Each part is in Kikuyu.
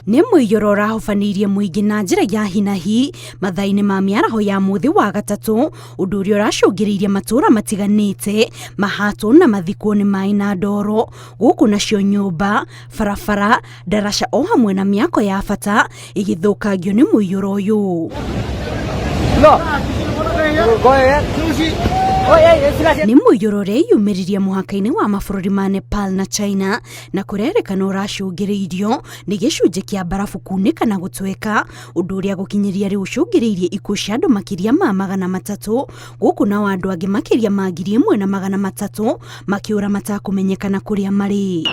Nĩ mũiyũro ũrahobanĩirie mũingĩ na njĩra ya hinahi mathaa-inĩ ma mĩaraho ya mũthĩ wa gatatũ, ũndũ ũrĩa ũracũngĩrĩirie matũũra matiganĩte mahatwo na mathikwo nĩ maĩ na ndoro, gũkũ nacio nyũmba, barabara, ndaraca o hamwe na mĩako ya bata ĩgĩthũkangio nĩ mũiyũro ũyũ. Nĩ mũiyũro ũrĩa yumĩririe mũhaka-inĩ wa mabũrũri ma Nepal na China, na kũrerĩkana ũracũngĩrĩirio nĩ gĩcunjĩ kĩa mbarabu kunĩka na gũtweka, ũndũ ũrĩa gũkinyĩria rĩu ũcũngĩrĩirie ikuũ cia andũ makĩria ma 300, gũkũ nao andũ angĩ makĩria ma 1300 makĩũra matakũmenyekana kũrĩa marĩ.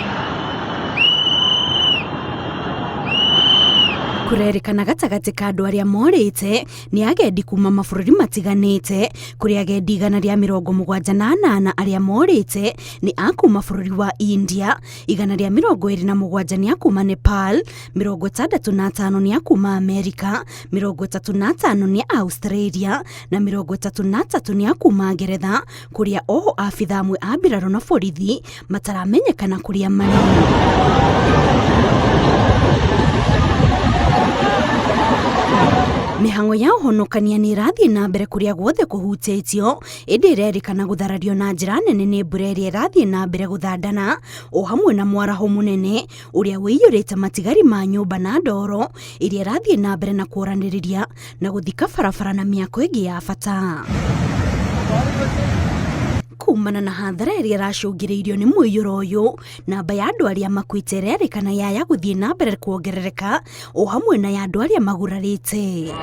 Kũrerĩkana gatagatĩ ka andũ arĩa morĩte nĩ agendi kuma mabũrũri matiganĩte, kũrĩ agendi 178 arĩa morĩte nĩ a kuma bũrũri wa India, 127 nĩ a kuma Nepal, 65 nĩ a kuma Amerika, 35 nĩ a Australia na 33 nĩ a kuma Ngeretha, kũrĩa oho abithaa amwe a mbirarũ na borithi mataramenyekana kũrĩa marĩ. Mĩhang'o ya ũhonokania nĩ ĩrathiĩ na mbere kũrĩa guothe kũhutĩtio, ĩndĩ ĩrerĩkana gũtharario na njĩra nene nĩ mbura ĩrĩa ĩrathiĩ na mbere gũthandana, o hamwe na mwaraho mũnene ũrĩa ũiyũrĩte matigari ma nyũmba na ndoro ĩrĩa ĩrathiĩ na mbere na kworanĩrĩria na gũthika barabara na mĩako ĩngĩ ya bata. Kumana na hathara ĩrĩa ĩracũngĩrĩirio nĩ mũiyũro ũyũ, namba ya andũ arĩa makuĩte ĩrerĩkana yaya gũthiĩ na mbere kuongerereka, o hamwe na ya andũ arĩa magurarĩte.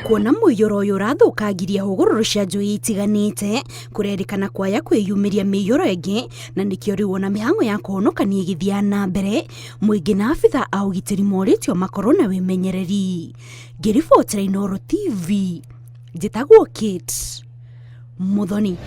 Kuona mũiyũro ũyũ ũrathũkangirie hũgũrũrũ cia njũĩ itiganĩte, kũrerĩkana kwaya kwĩyumĩria mĩiyũro ĩngĩ, na nĩkĩo rĩu ona mĩhang'o ya kũhonokania ĩgĩthiaga na mbere, mũingĩ na abithaa a ũgitĩri morĩtio makorwo na wĩmenyereri. Ngĩribotera Inooro TV, njĩtagwo Kate Muthoni.